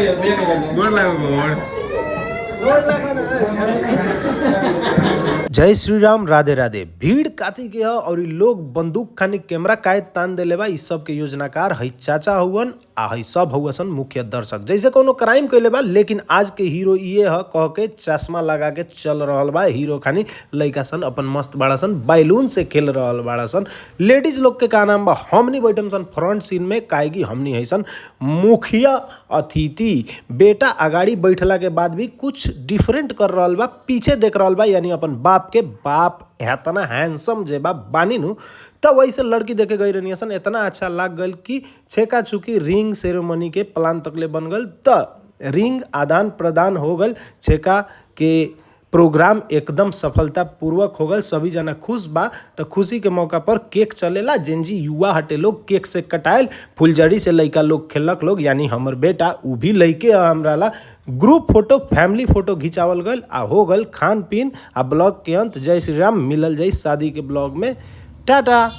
गोड़ लागो गोड़। जय श्री राम, राधे राधे। भीड़ काथी के ह और इ लोग बंदूक खानी कैमरा काहे तान देले बा। इ सब के योजनाकार हई चाचा हउवन आ हई सब हउसन मुख्य दर्शक। जैसे कोनो क्राइम कइले बा, लेकिन आज के हीरो इहे ह कह के चश्मा लगा के चल रहल बा। हीरो खानी लइका सन अपन मस्त बाड़ा सन, बैलून से खेल रहल बाड़ा सन। लेडीज लोग के का नाम बा, हमनी बैठम सन फ्रंट सीन में, काहे कि हमनी हईसन मुखिया अतिथि। बेटा अगाड़ी बैठला के बाद भी कुछ डिफरेंट कर रहल बा, पीछे देख रहल बा, यानी अपन बाप के। बाप एतना हैंडसम जे बा बानी नु, त वैसे लड़की देखे गई रहनी सन, इतना अच्छा लाग गल कि छेका छुकी रिंग सेरेमनी के प्लान तकले बन गल। त रिंग आदान प्रदान हो गल, छेका के प्रोग्राम एकदम सफलतापूर्वक हो गल, सभी जना खुश बा। त खुशी के मौका पर केक चलेला, जेनजी युवा हटे लोग केक से कटायल, फुलझड़ी से लइका लोग खेलक लोग, यानी हमर बेटा उ भी लइके हमरा ला ग्रुप फोटो फैमिली फोटो घिंचावल गल आ हो गल खान पीन आ ब्लॉग के अंत। जय श्री राम, मिलल जाई शादी के ब्लॉग में। टाटा।